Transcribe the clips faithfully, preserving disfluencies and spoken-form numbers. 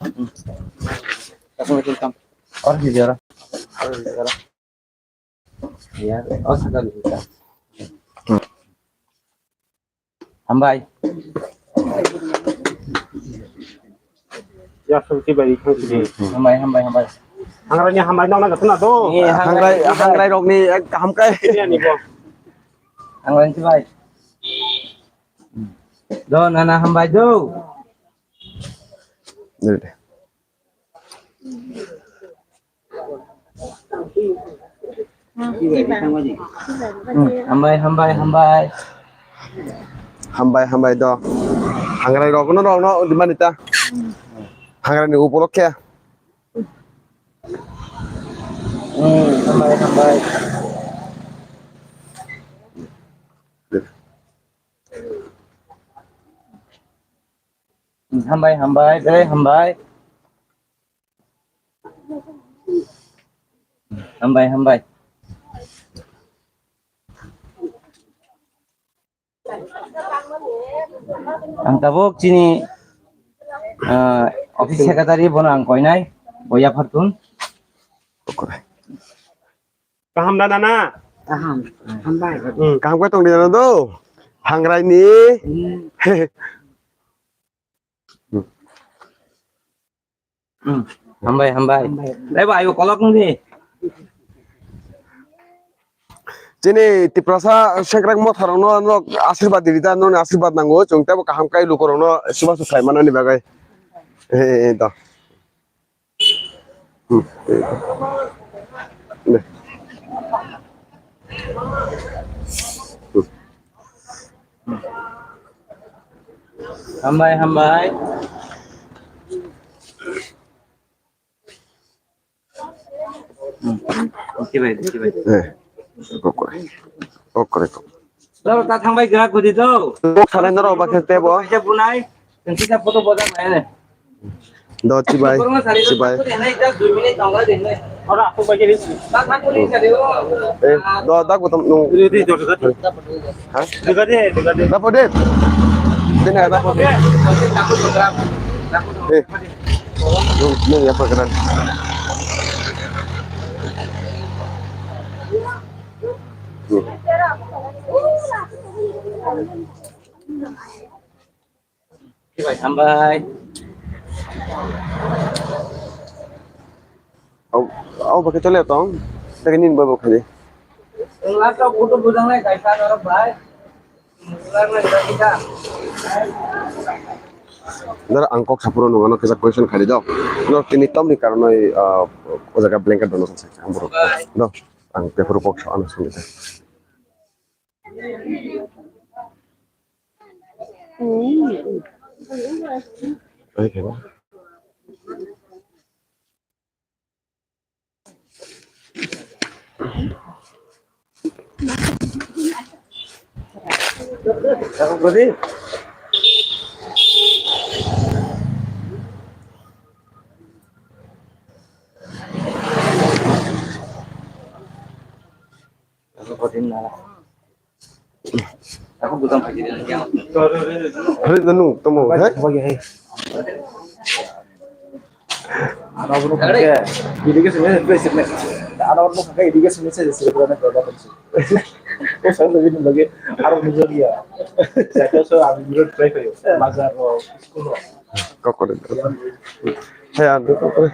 Kasih makin tam. Or di jara. Or di jara. Ya, oh, sudah bisa. Hambai. Ya, sungsi bai, sungsi bai. Hambai, hambai, hambai. Hangrani hambai nang nang sana do. Eh, hangrai, hangrai rokni ek hamkai. Ini ani bo. Hangrai si bai. Do, nana hambai do. Dede. Hmm, hambai, hambai, hambai. Hambai, hambai do. Hangrai rok no, rok no, di mani ta. Hangrai ni upolokhe. Hmm, hambai, hambai. Hambai, hambai, berai hambai. Hambai, hambai. Ang tabuk chini, ah, office secretary bono ang koinai, boya phartun. Kaham da nana? Kaham. Hambai. Hmm, kaham khe tongdi nana do. Hangrai ni. Hmm. Hmm. Hambai, hambai. Hambai. Dai ba, ayo kolok nungdi. Chini Tiprasa sengkrak motharokno nok asirbat di rida, noni asirbat nango. Chwng tebo kaham kai lukorokno chubachu khlai manani bagwi. Eh, eh, eh, do. Hmm. Hambai, hambai. Hmm. Oke, bai, oke, bai. Eh. Kokore. Kokore, kokore. Doro ta thangbai gra gudi do. Bok salai norok ba khe tebo. Kaisa bunai. Tengsi sa photo boda nai ne. Do chibai. Chibai. Ora aku bagi ni. Ta thang kuni sa de. Eh, do da ko tam nung. Di di do. Ha? Dega de, dega de. Da po de. Dina da po de. Eh. Nung, nung ya pagran. Hmm. Hambai. Au, au, pakai chole tong. Pakai nin boy bokhani. Enggak, kau butuh budang naik, kaisa norok bai. Dara ang kok sapro nungano kisa question khali do. No tini tomni karonoi, ah, o jaga blanket dono sa ang bro. Do, ang paper kok sa ano sungita. Ai kena. Ako gudi. Ako gudi na. Ako gudang pagi dia yang. Hari tanu tamo, hai? Bagi, hai. Ano bro kake irrigation ni place ni. Ano bro kake irrigation ni place ni. Oh, saya lebih lagi. Aro ni lagi ya. Saya tu so, ami bro try kayo. Bazar ro, school ro. Kokore. Hai, ano kokore.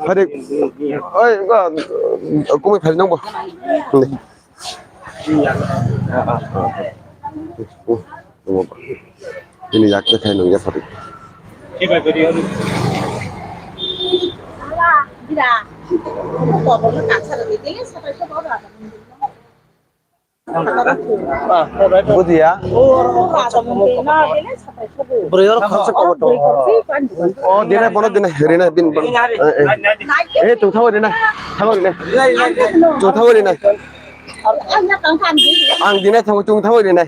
Hari, oi, kumui phai nang bo. Ini yak khe nung ya pari. Budia. Bwrwi oro khoroksa kobo tongo. Oh, dina bono dina, rina bin bono. Eh, eh. Eh, tong thago rina. Thago rina. Tong thago rina. Ang dinai thango, chwng thango dinai.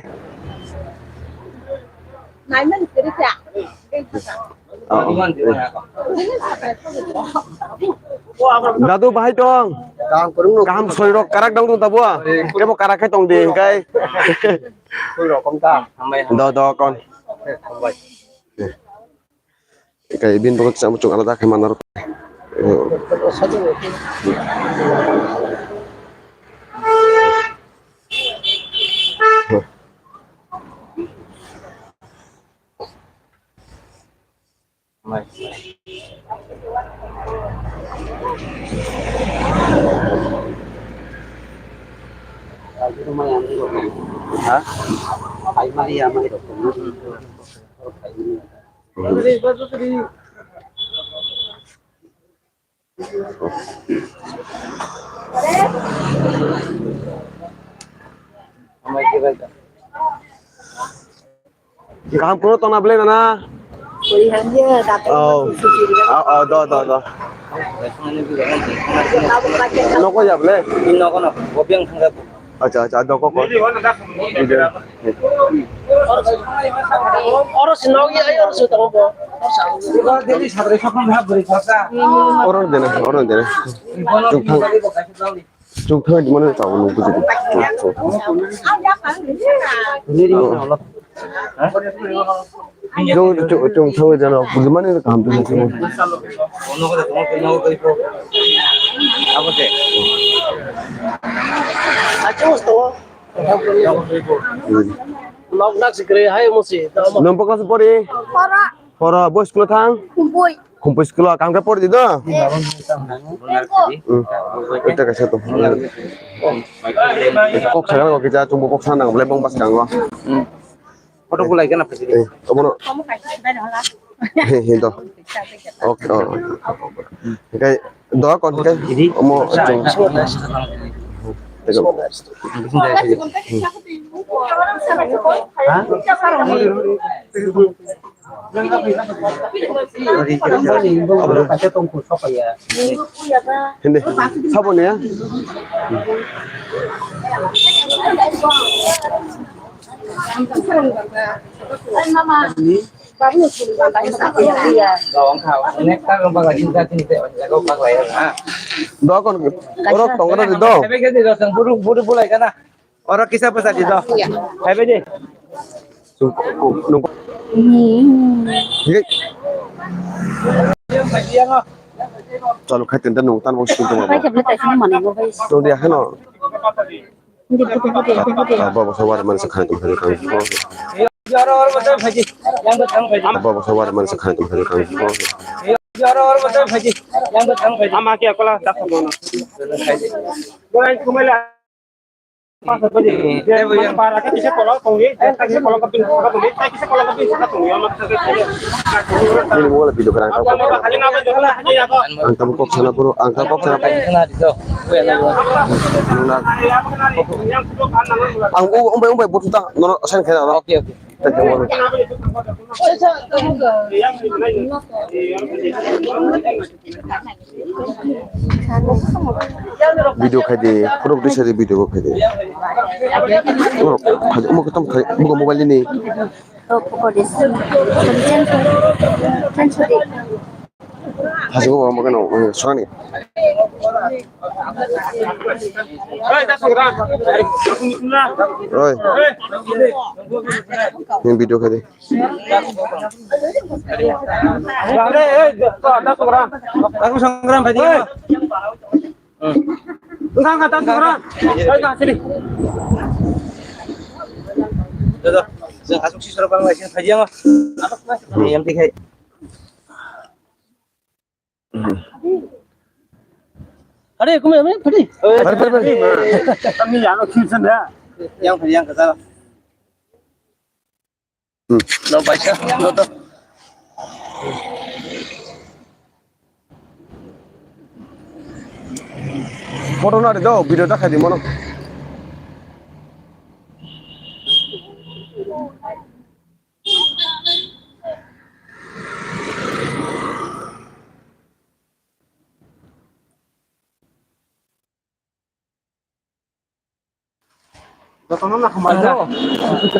Dadu bahai tong. Kaham kwrwng no. Kaham soi rok karak dong tong tabo. Kebo karak khai tong di kai. Soi rok kom ta. Do do kon. Hambai. Kai bin bokol chamo chuk alada khai manaro. Ha? Kaham kuno tongna belai nana. Oh. Oh, oh, do, do, do. Noko ya belai? Noko no. Acha, acha, do ko ko. Oro si nogi ai oro si tongo bo. Oro dena, oro dena. Chuk thang. Chuk thang di mana tahu nunggu jadi. Chuk, chuk, chuk thang jana, bagaimana ni kaham tu? Apa sih? Acho to. Nok nak sikre hai mo si. Nang pokok sepori. Pora. Pora, boy school thang? Kumpui. Kumpui school, kam ke pori di do? Hmm. Ita kaisa to. Kok sana kok kita chumbo kok sana, boleh bong pas kanggo. Photo bulai kana pajiri. Eh, obono. He, he, to. Okay, oh. Okay. Do kon ke? Omo, chwng. Tega. Hindi. Sabo niya? Dokon, orok tongkar di do. Buru, buru bulai kana. Oro kisa bwsa di do. Hai bai di. Chalo khai tenda nung tan bo sing tong. Bai kebla tai sini mani bo bai. Tong dia hano. Hindi, hindi, hindi, hindi, hindi. Baba sawar man sa khai tong khai tong. Baba sawar man sa khai tong khai tong. Ama kya kola tak mono. Ini mula video kerang kau. Ang tabuk kok sana puro, ang tabuk kok sana puro. Ang umbai umbai butuh tak, nono sen kena. Oke, oke. Video khai di, pura pura sari video khai di. Pura khai di, omo ketam khai, buka mobile ini. Hasil gua mau kenal, soalnya. Oi. Ini video khai di. Aku sangram tadi. Enggak, enggak, tahu orang. Ayo, enggak, sini. Tuh, tuh. Yang asuk sih suruh bang lagi tadi ya, Mas. Apa, Mas? Yang tiga. Are, kumi, kumi, padi. Padi, padi, padi. Kami yang kisan ya. Yang, yang kata. Hmm. No paisa, no to. Photo na do, video ta khai di mono. Jotono na hambai da.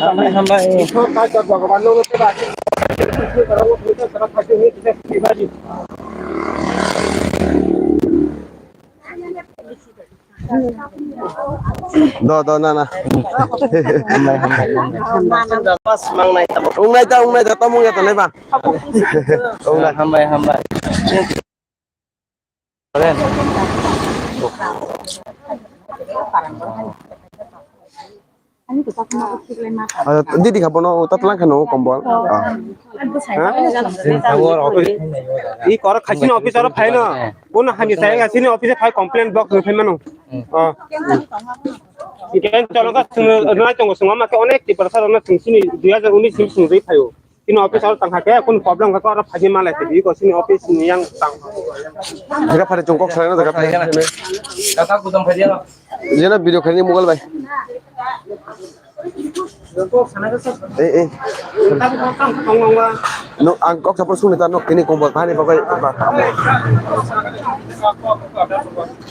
Hambai, hambai. Ishwar ka jai Bhagavan no te ba. Do, do, na, na. Hambai, hambai, hambai. Ungnai ta, ungnai ta, tomung ya ta, nai ba. Ungnai. Hambai, hambai. Ah, didi kha bono tatlang kha no kombol. Ah. I kor khaisini office aro phaino. Bono hani sai ga sini office phai complaint box rw phai mano. Ah. Ikan cholong ka sung nai tongo sung ma ke onek Tiprasa rok na sung sini dui hajar unis sim sung rw phaio. Tini office aro tang hake, kun problem ka aro phagi malai phagi ko sini office ni yang tang. Jaga phari chungkok sai na jaga phari. Kata kudam phari ya. Jena video khani mobile bai. Eh, eh. No, ang kok sapor suni ta nok kini kombol phani bagai.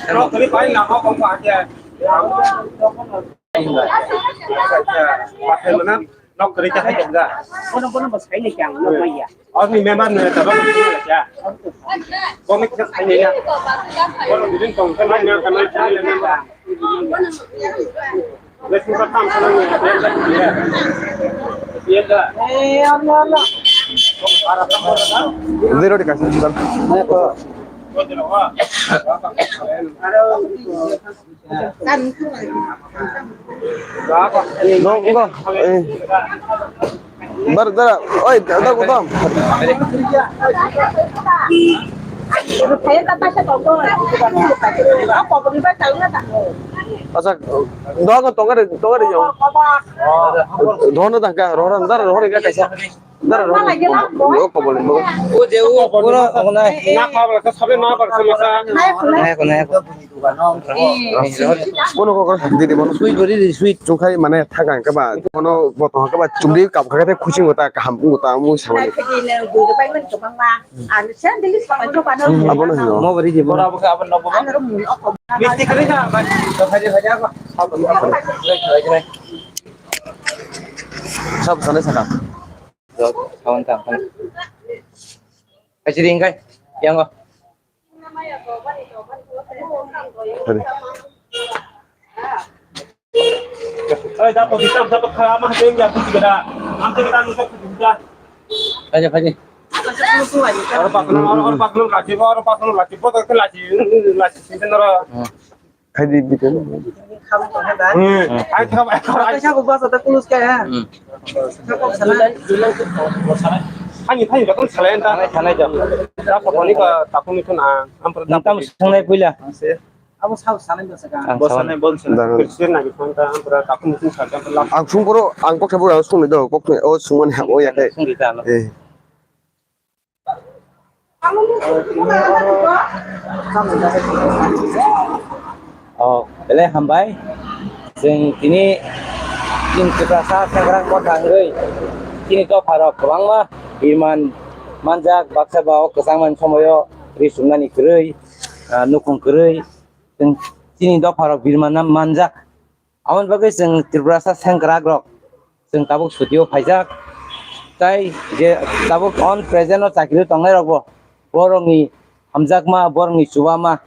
Nok kini pai na ho kong pa ya. Pakai mana? Nok kwrwi khe hai tong da. Bono, bono bo sai ni kang, nok maya. Oni member no ta ba ya. Bono khe sai ni ya. Bono bidin tong khe mai na khe mai sai ni member. Lesu ka kam kana ni ya. Ya da. Eh, Allah, Allah. Zero di kasih. Nongo, eh. Dar, dar, oi, dar, dar. Asa, dogo tongare, tongare yo. Rono dangka, rono dar, rono ga kaisa. Dar, rono. Yo kobol, bo. O je o, pura onai. Na kobol, sabe na kobol, masa. Nai ko, nai ko. Bono kok didi bono sweet bori di sweet. Chungkhai mane thagang khe ba bono boto khe ba chumri kap kha khe khuching uta kaham uta mu samani. Abono hino. Mo bori di bono. Misti kali na. Khaji khaji ako. Sab sale saka. Kawan ta. Khaji ring kai. Yang ko. Hadi. Oi, da, podi tam, da, kha, ma, hade, ya, kuchi gada. Am te kita nusuk kuchi gada. Khaji, khaji. Oro pakno, oro, oro pakno, lachi, oro pakno, lachi, boto ke lachi, lachi, sinten oro. Khaidi bitin. Hmm. Ai thang, ai thang. Kaisa ko basa ta kulus ka ha. Hmm. Thang, thang, thang, thang, thang, thang. Ani thani bakal salen ta. Thani, thani, thani. Da ko ni ka takuni thun a. Am pra da. Tam sanai puila. Abo sao sanai basa ka. Bo sanai, bo sanai. President na ki thun ta am pra takuni thun sa ta. Ang sung poro ang kok thabo ang sung do kok o sung man ha o ya kai. Sung di ta no. Eh. Oh, belai hambai. Chwng tini, chini Tiprasa sengkrak motha wngwi chini dopharok kwbangma birman manjak, baksa ba o kwchangmani somoio ri chumnani kwrwi, ah, nukhung kwrwi chwng chini dopharok birman manjak. Aboni bagwi chwng Tiprasa sengkrak rok chwng tabuk sutio phaijak. Tai je tabuk on present o chakiri tongnai rok bo borokni hamjakma, borokni chubama,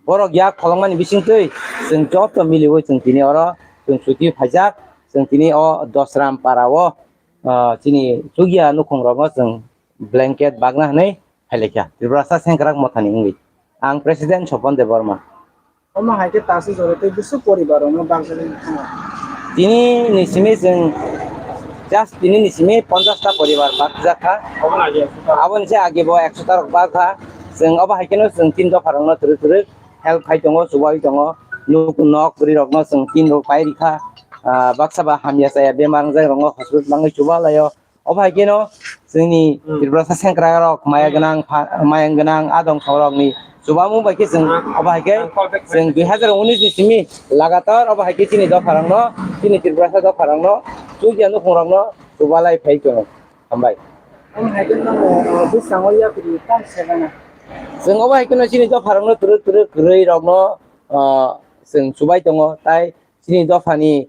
borok yak kholongmani bisingtwi chwng joto miliwi chwng tini oro chwng sutio phaijak. Chwng tini o Dosram para o, ah, chini chukya nukhung rokno chwng blanket bagna hwnwi phailaikha Tiprasa sengkrak mothani wngwi. Ang President Sopon Debbarma. Omo hai khe tasu jora tei bwswk poribar rokno bakjagwi thangna. Tini ni simi chwng just tini ni simi ponchash ta poribar bakjak kha. Obo ni age ekso ta. Aboni se age bo ekso ta rok bak kha. Chwng obo hai kheno chwng tin dopha rokno twrwk twrwk help khai tongo, chubaui tongo. Nuk nok bwrwi rokno chwng tin rok pai rikha. Ah, baksa ba hamya chaya bemar wngjak rokno hospital bangwi chuba laio. Obo hai kheno chwngni Hmm. Tiprasa sengkrak rok maya gwnang, pha-, maya gwnang adong thok rokni chubamung bai khe chwng Hmm. obo hai khe Ang call back chwng dui hazar unis ni simi lagatar obo hai khe chini dopha rokno, chini Tiprasa dopha rokno, chukya nukhung rokno chubalai phai tongo. Hambai. Omo hai kheno, uh, bwskango yapri tam se gana. Chwng obo hai kheno chini dopha rokno twrwk twrwk kwrwi rokno, uh, chwng chubai tongo, tai chini dophani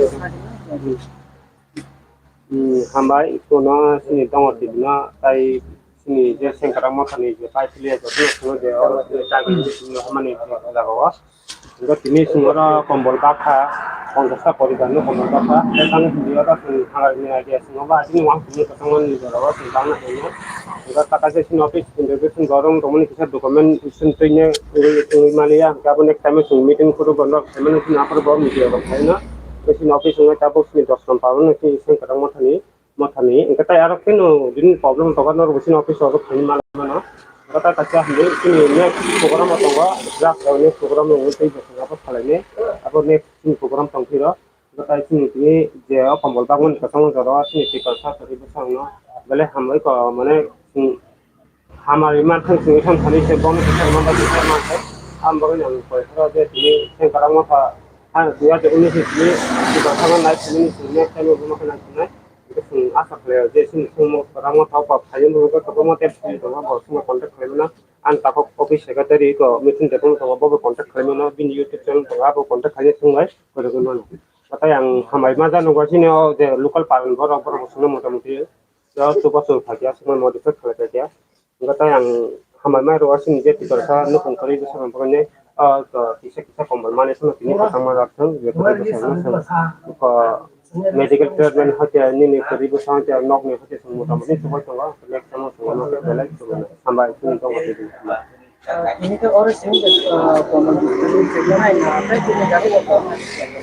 Hmm, hambai, kono sini tongo tibino, tai sini je sengkrak mothani je pai pili jotono sini je oro sini chagri sini hamani jaga o. Hingke tini sini oro kombol bakha, ponchash ta poribar no kombol bakha, tai tang hindi oro sini hangar ni idea sini obo asini wang sini kosong ni jora o sini bang na sini. Hingke kata se sini office integration borong tongmani kisa document sini twi ne wi maliya, hingke abo next time sini meeting kuru borok sini aphuru bo media rok khaina. Sini office wngkha tabuk sini dos gram palo nang sini sengkrak mothani. Mothani, hingke tai aro khe no bini problem tongo, norok bisini office o phaini mano. Hingke tai kaisa hinwi chini next program o tongo, just o next program o wngwi tei abo salainai, abo next chini program tongphiro. Hingke tai chini tini je o kombol bagmani kwchangma jora o chini tikal sa kwrwi bwsakno belai hambai ko, mane, chwng hamari manthang chwngwi thanthani se bono kisa manthai kisa manthai. Ang bagwi ang koi phano je tini sengkrak motha ang dui hajar unis ni tini tikal sa nai tini next time o bono khe nai thanai. Hingke chwng asa khlaio je chini songmo kwbangma thaupha phaio, nukgo kwbangma tei phone tongo, bo songno contact khlaimano. Ang takhuk office secretary ko meeting tebwng tongo, bobo contact khlaimano, bini YouTube channel tongo, abo contact khlaina thwngwi koirogo mano. Tei ang hambai ma jano, chini o je local parliament borok, borok bo chwngno motamuti chubachu chubachu phaikya, chwngno modify khlai khaikya. Hingke tai ang hambai mai rw asini je tikal sa nukung kwrwi bwsakni bagwi, ah, to kisa kisa kombol manwi phano tini kwchangma rok thung, je kwrwi bwsakno thung. Ko medical treatment hoite nini kwrwi bwsakno hoite nokni hoite chwng motamuti chubui tongo, next time o chwng ano belai chubui no. Hambai chini tongo tini. Tini khe oro sini, ah, kombol distribution khainai na, tei tini gari rok.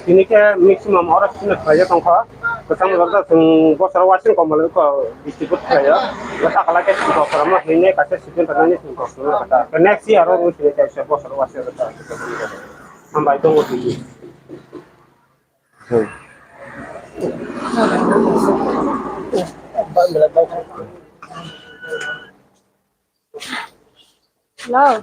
Tini khe maximum oro sini khlaijak tongkha. Kwchang rok da chwng bosoro wasing kombol ko distribute khlaio. Sakala khe bosoro ma hine kaisa season tanani chwng bosoro kata. Next year oro wngwi sini kaisa bosoro wasing kata. Hambai tongo tini. Hello.